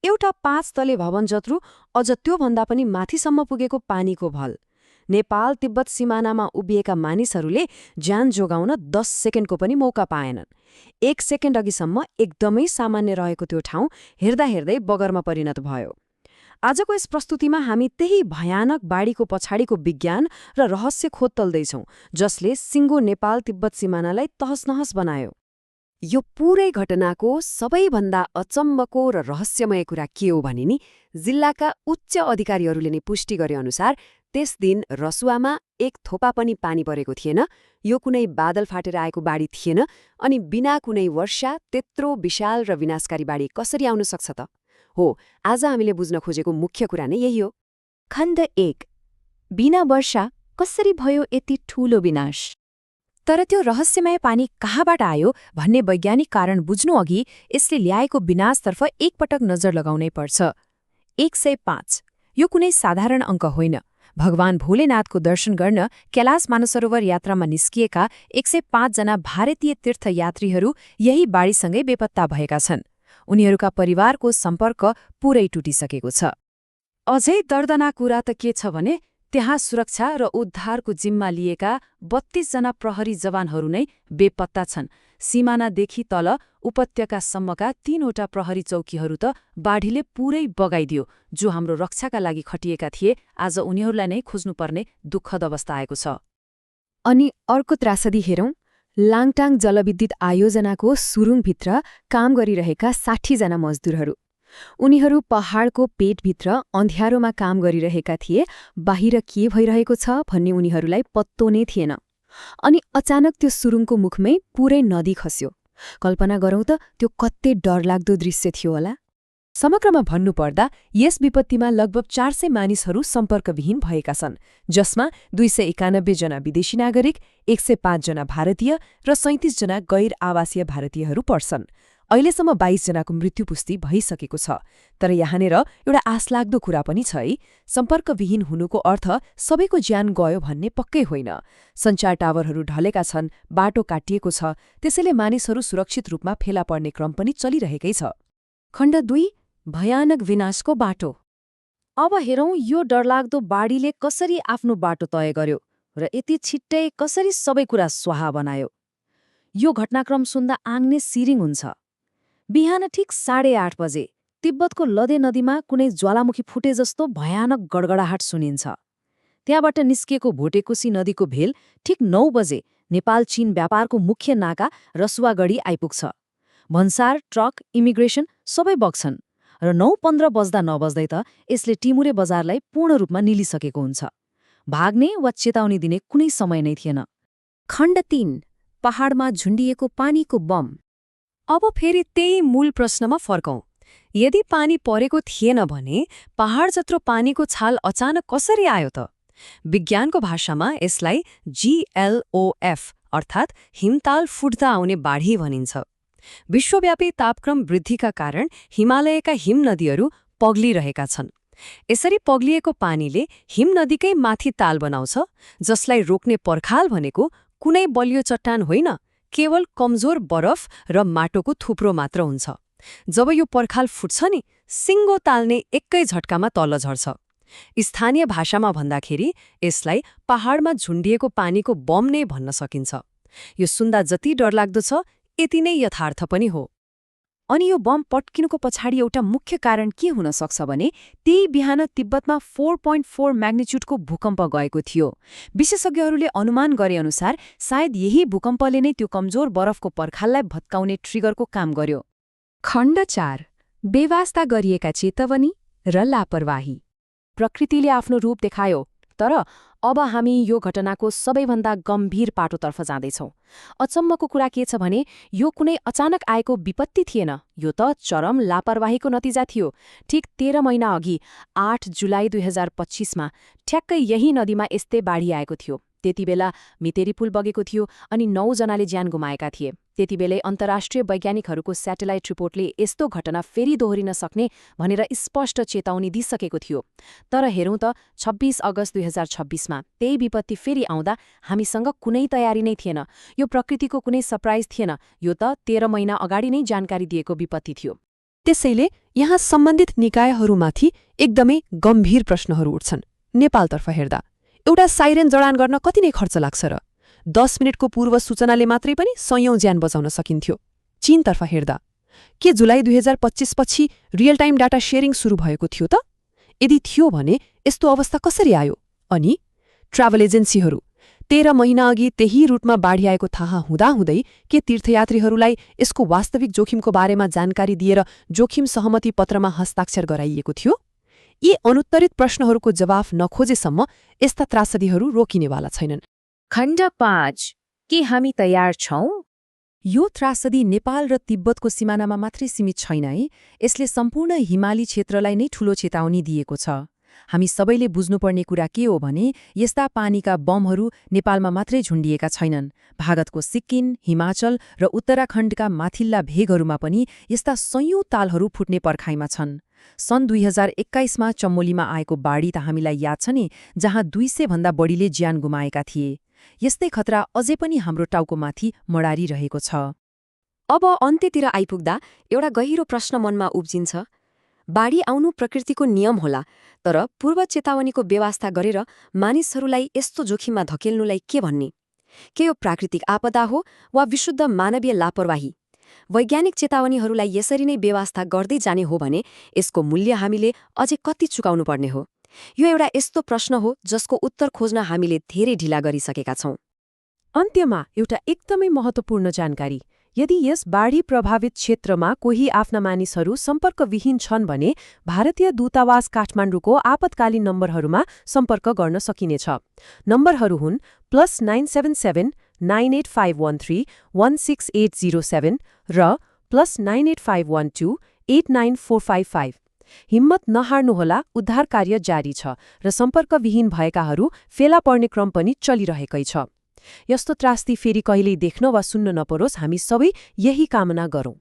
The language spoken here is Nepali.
एउटा 5 तले भवन जत्रो, अझ त्योभन्दा पनि माथिसम्म पुगेको पानीको भल। नेपाल तिब्बत सिमानामा उभिएका मानिसहरूले ज्यान जोगाउन 10 सेकेन्डको पनि मौका पाएनन्। 1 सेकेन्ड अघिसम्म एकदमै सामान्य रहेको त्यो ठाउँ हेर्दा हेर्दै बगरमा परिणत भयो। आजको यस प्रस्तुतिमा हामी त्यही भयानक बाढीको पछाडिको विज्ञान र रहस्य खोज्दैछौँ, जसले सिङ्गो नेपाल तिब्बत सिमानालाई तहसनहस बनायो। यो पूरै घटनाको सबैभन्दा अचम्मको र रहस्यमय कुरा के हो भने नि, जिल्लाका उच्च अधिकारीहरूले नै पुष्टि गरे अनुसार त्यस दिन रसुवामा एक थोपा पनि पानी परेको थिएन। यो कुनै बादल फाटेर आएको बाढी थिएन, अनि बिना कुनै वर्षा त्यत्रो विशाल र विनाशकारी बाढी कसरी आउन सक्छ त? हो, आज हामीले बुझ्न खोजेको मुख्य कुरा नै यही हो। खण्ड 1, बिना वर्षा कसरी भयो यति ठूलो विनाश? तर त्यो रहस्यमय पानी कहाँबाट आयो भन्ने वैज्ञानिक कारण बुझ्नु अघि यसले ल्याएको विनाशतर्फ एकपटक नजर लगाउनै पर्छ। 105 यो कुनै साधारण अङ्क होइन। भगवान भोलेनाथको दर्शन गर्न कैलाश मानसरोवर यात्रामा निस्किएका 105 जना भारतीय तीर्थयात्रीहरू यही बाढीसँगै बेपत्ता भएका छन्। उनीहरूका परिवारको सम्पर्क पूरै टुटिसकेको छ। अझै दर्दनाक कुरा त के छ भने, त्यहाँ सुरक्षा र उद्धारको जिम्मा लिएका 32 जना प्रहरी जवानहरू नै बेपत्ता छन्। सिमानादेखि तल उपत्यकासम्मका 3वटा प्रहरी चौकीहरू त बाढीले पूरै बगाइदियो। जो हाम्रो रक्षाका लागि खटिएका थिए, आज उनीहरूलाई नै खोज्नुपर्ने दुःखद अवस्था आएको छ। अनि अर्को त्रासदी हेरौँ। लाङटाङ जलविद्युत आयोजनाको सुरुङभित्र काम गरिरहेका 60 जना मजदुरहरू। उनीहरू पहाडको पेटभित्र अँध्यारोमा काम गरिरहेका थिए। बाहिर के भइरहेको छ भन्ने उनीहरूलाई पत्तो नै थिएन। अनि अचानक त्यो सुरुङको मुखमै पूरै नदी खस्यो। कल्पना गरौँ त त्यो कति डरलाग्दो दृश्य थियो होला। समग्रमा भन्नुपर्दा यस विपत्तिमा लगभग 400 मानिसहरू सम्पर्कविहीन भएका छन्, जसमा 291 जना विदेशी नागरिक, 105 जना भारतीय र 37 जना गैर आवासीय भारतीयहरू पर्छन्। अहिलेसम्म 22 जनाको मृत्यु पुष्टि भइसकेको छ। तर यहाँनिर एउटा आशलाग्दो कुरा पनि छ है। सम्पर्कविहीन हुनुको अर्थ सबैको ज्यान गयो भन्ने पक्कै होइन। सञ्चार टावरहरू ढलेका छन्, बाटो काटिएको छ, त्यसैले मानिसहरू सुरक्षित रूपमा फेला पर्ने क्रम पनि चलिरहेकै छ। खण्ड 2, भयानक विनाशको बाटो। अब हेरौँ यो डरलाग्दो बाढीले कसरी आफ्नो बाटो तय गर्यो र यति छिट्टै कसरी सबै कुरा स्वाहा बनायो। यो घटनाक्रम सुन्दा आङ नै सिरिङ हुन्छ। बिहान ठिक 8:30 बजे तिब्बतको लदे नदीमा कुनै ज्वालामुखी फुटे जस्तो भयानक गडगडाहट सुनिन्छ। त्यहाँबाट निस्किएको भोटेकोसी नदीको भेल ठिक 9 बजे नेपाल चीन व्यापारको मुख्य नाका रसुवागढी आइपुग्छ। भन्सार, ट्रक, इमिग्रेसन सबै बग्छन् र 9:15 बज्दा नबज्दै त यसले टिमुरे बजारलाई पूर्ण रूपमा निलिसकेको हुन्छ। भाग्ने वा चेतावनी दिने कुनै समय नै थिएन। खण्ड 3, पहाडमा झुन्डिएको पानीको बम। अब फेरि त्यही मूल प्रश्नमा फर्कौं। यदि पानी परेको थिएन भने पहाड जत्रो पानीको छाल अचानक कसरी आयो त? विज्ञानको भाषामा यसलाई GLOF अर्थात् हिमताल फुट्दा आउने बाढी भनिन्छ। विश्वव्यापी तापक्रम वृद्धिका कारण हिमालयका हिम नदीहरू पग्लिरहेका छन्। यसरी पग्लिएको पानीले हिम नदीकै माथि ताल बनाउँछ, जसलाई रोक्ने पर्खाल भनेको कुनै बलियो चट्टान होइन, केवल कमजोर बरफ र माटोको थुप्रो मात्र हुन्छ। जब यो पर्खाल फुट्छ नि, सिङ्गो ताल नै एकै झट्कामा तल झर्छ। स्थानीय भाषामा भन्दाखेरि यसलाई पहाडमा झुन्डिएको पानीको बम नै भन्न सकिन्छ। यो सुन्दा जति डरलाग्दो छ, यति नै यथार्थ पनि हो। अनि यो बम पट्किनुको पछाडि एउटा मुख्य कारण के हुन सक्छ भने, त्यही बिहान तिब्बतमा 4.4 म्याग्निच्युडको भूकम्प गएको थियो। विशेषज्ञहरूले अनुमान गरे अनुसार सायद यही भूकम्पले नै त्यो कमजोर बरफको पर्खाललाई भत्काउने ट्रिगरको काम गर्यो। खण्ड 4, बेवास्ता गरिएका चेतवनी र लापरवाही। प्रकृतिले आफ्नो रूप देखायो, तर अब हामी यो घटनाको सबैभन्दा गम्भीर पाटोतर्फ जाँदैछौँ। अचम्मको कुरा के छ भने, यो कुनै अचानक आएको विपत्ति थिएन। यो त चरम लापरवाहीको नतिजा थियो। ठिक 13 महिना अघि 8 जुलाई 2025मा ठ्याक्कै यही नदीमा यस्तै बाढी आएको थियो। त्यति बेला मितेरी पुल बगेको थियो अनि 9 जनाले ज्यान गुमाएका थिए। त्यतिबेलै अन्तर्राष्ट्रिय वैज्ञानिकहरूको स्याटेलाइट रिपोर्टले यस्तो घटना फेरि दोहोरिन सक्ने भनेर स्पष्ट चेतावनी दिइसकेको थियो। तर हेरौँ त 26 अगस्त 2026मा त्यही विपत्ति फेरि आउँदा हामीसँग कुनै तयारी नै थिएन। यो प्रकृतिको कुनै सरप्राइज थिएन, यो त 13 महिना अगाडि नै जानकारी दिएको विपत्ति थियो। त्यसैले यहाँ सम्बन्धित निकायहरूमाथि एकदमै गम्भीर प्रश्नहरू उठ्छन्। नेपालतर्फ हेर्दा एउटा साइरेन जडान गर्न कति नै खर्च लाग्छ र? 10 मिनेटको पूर्व सूचनाले मात्रै पनि 100औं ज्यान बचाउन सकिन्थ्यो। चीनतर्फ हेर्दा के जुलाई 2025 पछि रियल टाइम डाटा शेयरिङ सुरु भएको थियो त? यदि थियो भने यस्तो अवस्था कसरी आयो? अनि ट्राभल एजेन्सीहरू 13 महिना अघि त्यही रूटमा बाढी आएको थाहा हुँदाहुँदै के तीर्थयात्रीहरूलाई यसको वास्तविक जोखिमको बारेमा जानकारी दिएर जोखिम सहमति पत्रमा हस्ताक्षर गराइएको थियो? यी अनुत्तरित प्रश्नहरूको जवाफ नखोजेसम्म यस्ता त्रासदीहरू रोकिनेवाला छैनन्। खण्ड 5 के हामी तयार छौं? यो त्रासदी नेपाल र तिब्बतको सिमानामा मात्रै सीमित छैन है। यसले सम्पूर्ण हिमाली क्षेत्रलाई नै ठूलो चेतावनी दिएको छ। हामी सबैले बुझ्नुपर्ने कुरा के हो भने यस्ता पानीका बमहरू नेपालमा मात्रै झुण्डिएका छैनन्। भारतको सिक्किम, हिमाचल र उत्तराखण्डका माथिल्ला भेगहरूमा पनि यस्ता 100औं तालहरू फुट्ने पर्खाइमा छन्। सन् 2021मा चमोलीमा आएको बाढी त हामीलाई याद छ नि, जहाँ 200 भन्दा बढीले ज्यान गुमाएका थिए। यस्तै खतरा अझै पनि हाम्रो टाउकोमाथि मडारिरहेको छ। अब अन्त्यतिर आइपुग्दा एउटा गहिरो प्रश्न मनमा उब्जिन्छ। बाढी आउनु प्रकृतिको नियम होला, तर पूर्व चेतावनीको व्यवस्था गरेर मानिसहरूलाई यस्तो जोखिममा धकेल्नुलाई के भन्ने? के यो प्राकृतिक आपदा हो वा विशुद्ध मानवीय लापरवाही? वैज्ञानिक चेतावनीहरूलाई यसरी नै व्यवस्था गर्दै जाने हो भने यसको मूल्य हामीले अझै कति चुकाउनु पर्ने हो? यो एउटा यस्तो प्रश्न हो जसको उत्तर खोज्न हामीले धेरै ढिला गरिसकेका छौं। अन्त्यमा एउटा एकदमै महत्त्वपूर्ण जानकारी। यदि यस बाढी प्रभावित क्षेत्रमा कोही आफ्ना मानिसहरू सम्पर्कविहीन छन् भने भारतीय दूतावास काठमाडौँको आपतकालीन नम्बरहरूमा सम्पर्क गर्न सकिनेछ। नम्बरहरू हुन् +977 98513 16807 र +98512 89455। हिम्मत नहार्नुहोला, उद्धार कार्य जारी छ र सम्पर्कविहीन भएकाहरू फेला पर्ने क्रम पनि चलिरहेकै छ। यस्तो त्रासदी फेरि कहिल्यै देख्न वा सुन्न नपरोस्, हामी सबै यही कामना गरौं।